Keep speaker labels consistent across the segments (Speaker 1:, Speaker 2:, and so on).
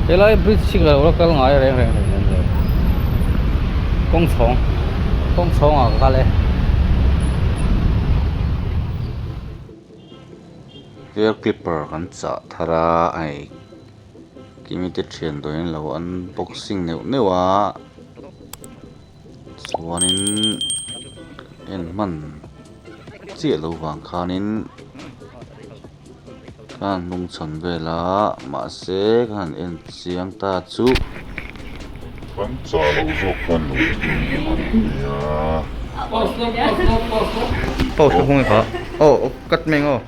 Speaker 1: Helai bridge hi ka lo la kal ngai reng reng reng lo kawng chhawng kawng chhawng ah ka kal e.
Speaker 2: Hair clipper kan chah thar a hei kimi te thian dawhin lo unboxing neuh neuh a chuanin en hman chiah lo vang khanin. Ka han hnung chhan vel a, mahse ka han en chiang ta chu.
Speaker 3: Kan chah loh zawk khan lo thil a nia.
Speaker 2: Pause ka hung kha. Oh, cut meng aw.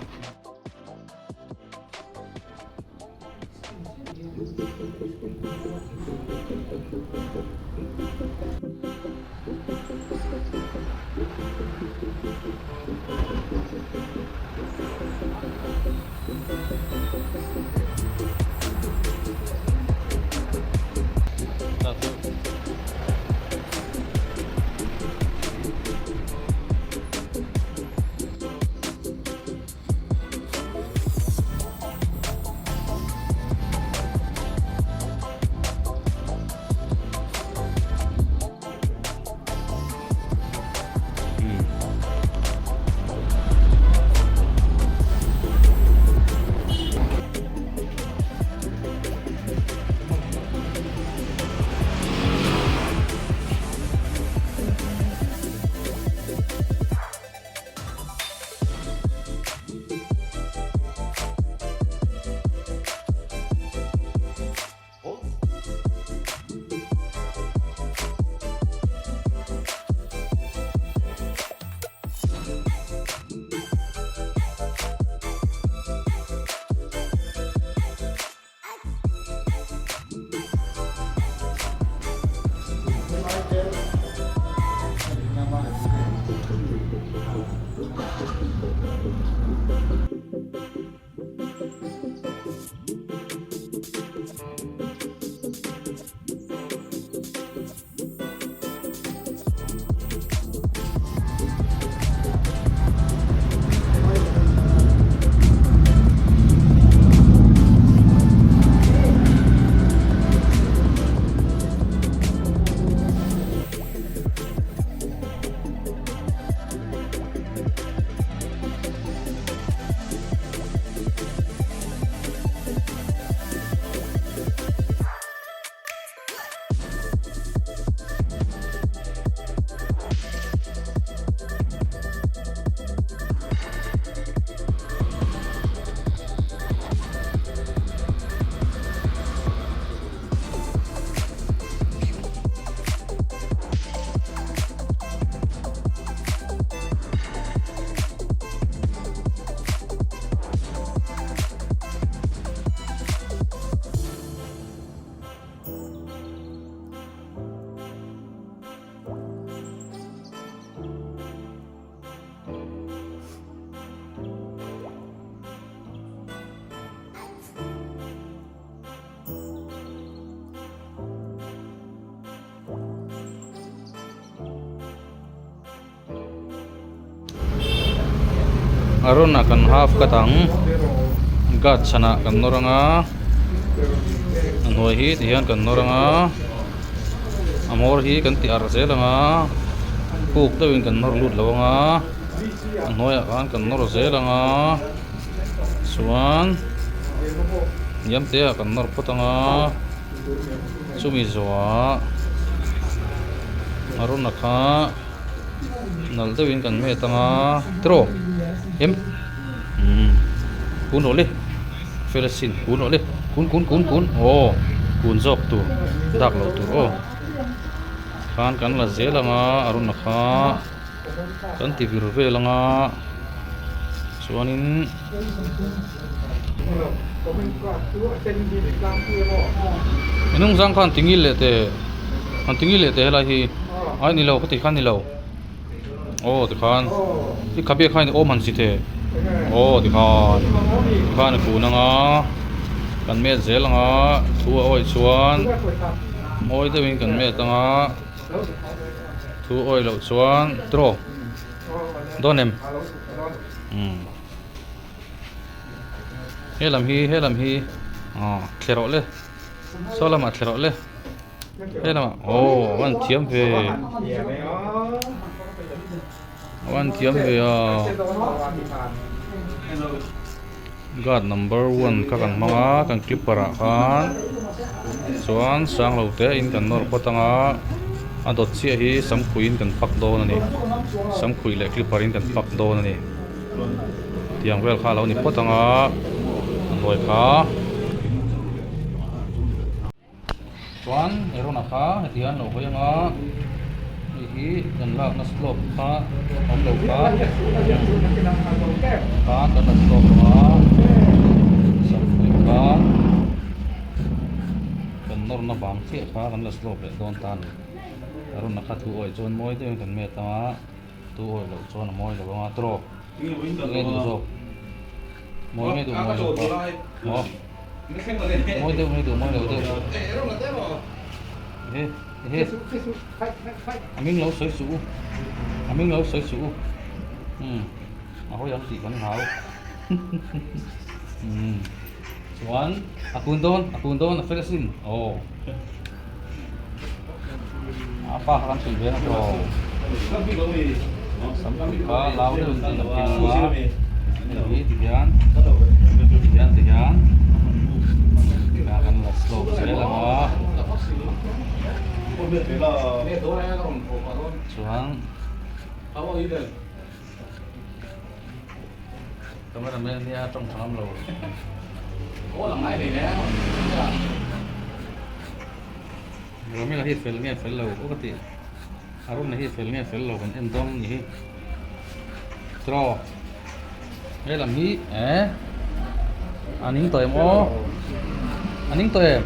Speaker 1: A rawn ah kan half cut ang guard chhanah kan nawr anga a hnuai hi ti hian kan nawr anga a hmawr hi kan ti arh zel anga kuk deuhin kan nawr lut lo anga a hnuaiah khan kan nawr zel anga chuan hniam te ah kan nawr phawt anga chumi zawhah a rawn ah kha. Nalh deuhin kan met anga tiraw em umm kun rawh le fel asin kun rawh le kun kun kun kun aw kun zawk tur dak loh tur aw khan kan la zel anga a rawn la kha kan ti vir vel anga chuanin. Inung zang khan tingil leh teh an tingil leh teh helai hi ai ni lo khati khan ni lo aw tikhan i khabe khan i awm han si teh aw tikhan tikhan a kun anga kan met zel anga thu a awih chuan mawi deuhin kan met anga thu awih loh chuan tiraw dawn em umm. He lam hi he lam hi aw thli rawh le. Saw lamah thla rawh le. He lamah aw a van thiam ve. A van thiam ve a. Guard number one kha kan hmang a kan clipper ah khan chuan sang lo te in kan nawr phawt ang a a dawt chiah hi samkhuih in kan pak dawn a ni samkhuih leh clipper in kan pak dawn a ni tiang vel kha a lo ni phawt ang a a hnuai kha. Chuan Aaron-a kha heti hian lo hawi ang a, hei hi kan lakna slope kha awm lo kha khan kan la slope ang a, samkhuih kha kan nawrna vang chiah kha kan la slope leh dawn ta a ni. Aaron-a kha thu awih chuan mawi deuhin kan met ang a, thu awih loh chuan a mawi lo ang a, tawk nge duh zawk. Mawi nge duh mawi lo pa. Maw. Mawi deuh nge duh mawi lo deuh. Ehe ehe. A ming lo sawi suh u. A ming lo sawi suh u. Umm a hawi ang tih kan hlau. Umm chuan a kun dawn a kun dawn a fel asin aw. A pa kha kan hrilh ve na tawh. Sam pui kha lau deuh in a phil a. Hei hi ti hian ti hian ti hian a kan la slope zel ang a. Chuan cameraman nia tawng tha ngam lo. Romela hi fel nge fel lo aw ka ti Arun-a hi fel nge fel lo kan en dawn ni hi Draw he lam hi eh a ning tawh em aw a ning tawh em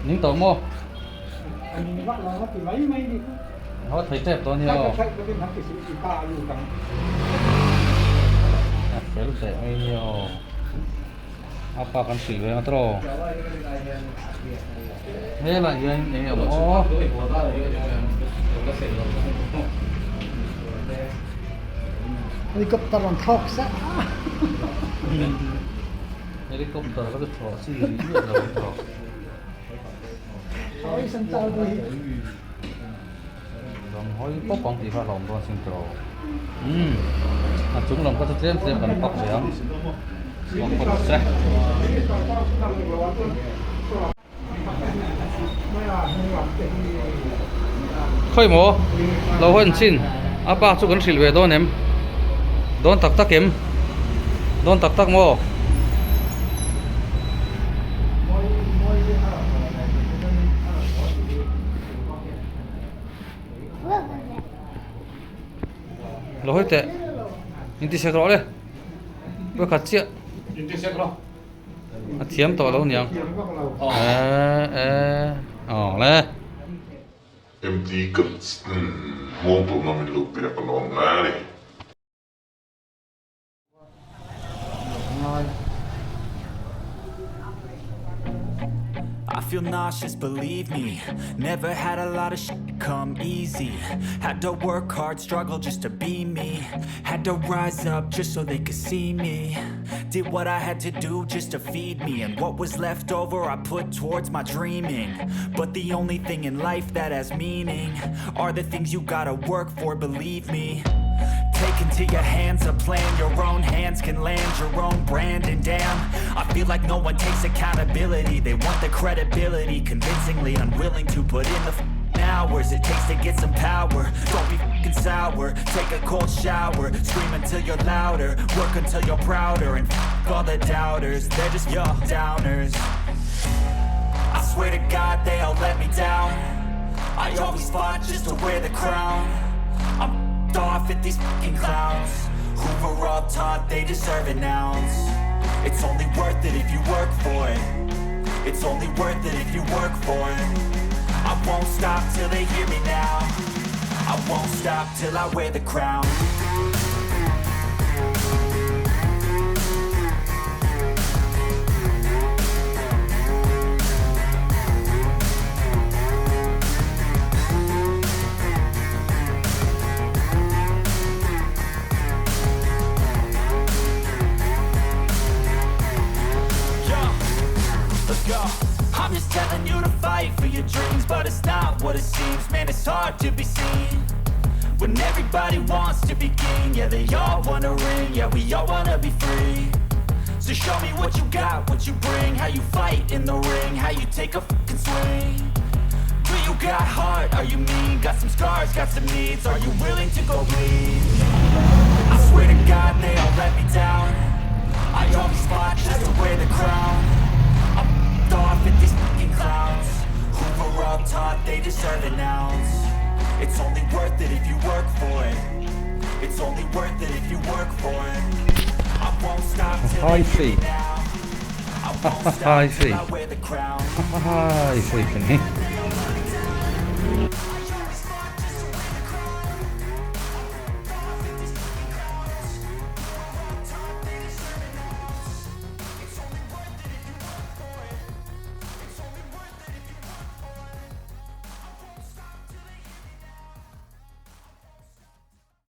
Speaker 1: ning tawh maw
Speaker 4: A ning vak lo a ti mai mai ni kha.
Speaker 1: Haw thei tep dawn hi aw. A fel teh mai ni aw. A pa kan hrilh ve ang tawh. Helai hian eng nge awm aw.
Speaker 4: Helicopter an thlawk sa.
Speaker 1: Helicopter kha chu thlawh chi rih miah lo ang tawh. Rawn hawi pawp ang tih kha a hlauhawm dawn sin tawh. Umm a chung lam kha chu tlem tlem kan pak ve ang. Pak phawt se. Khawi maw lo hawn chin a pa chu kan hrilh ve dawn em? Dawn tak tak em? Dawn tak tak maw? Lo hawi teh intisek rawh le pakhat chiah a thiam tawh lo niang eh eh aw le.
Speaker 3: MT kan hmawng tawhna min lo pek alawm le a ni.
Speaker 5: I feel nauseous, believe me. Never had a lot of shit come easy. Had to work hard, struggle just to be me. Had to rise up just so they could see me. Did what I had to do just to feed me. And what was left over I put towards my dreaming. But the only thing in life that has meaning are the things you gotta work for, believe me. Take into your hands a plan. Your own hands can land your own brand. And damn, I feel like no one takes accountability. They want the credibility, convincingly unwilling to put in the hours it takes to get some power. Don't be f***ing sour, take a cold shower. Scream until you're louder, work until you're prouder. And f*** all the doubters, they're just your downers. I swear to God they all let me down. I always fought just to wear the crown. I'm f***ed off at these f***ing clowns who were all taught they deserve an ounce. It's only worth it if you work for it. It's only worth it if you work for it. I won't stop till they hear me now. I won't stop till I wear the crown. Yo, let's go. I'm just telling you to fight for your dreams, but it's not what it seems. Man, it's hard to be seen when everybody wants to be king. Yeah, they all wanna ring. Yeah, we all wanna be free. So show me what you got, what you bring, how you fight in the ring, how you take a fucking swing. Do you got heart? Are you mean? Got some scars, got some needs. Are you willing to go bleed? I swear to God, they all let me down. I always fought just to wear the crown. I'm f***ed off at these fucking clowns who were all taught they deserve an ounce. It's only worth it if you work for it. It's only worth it if you work for it. I won't stop till
Speaker 1: I
Speaker 5: they hear
Speaker 1: see.
Speaker 5: me now. I won't
Speaker 1: I
Speaker 5: stop till
Speaker 1: see.
Speaker 5: I wear the crown.
Speaker 1: I see.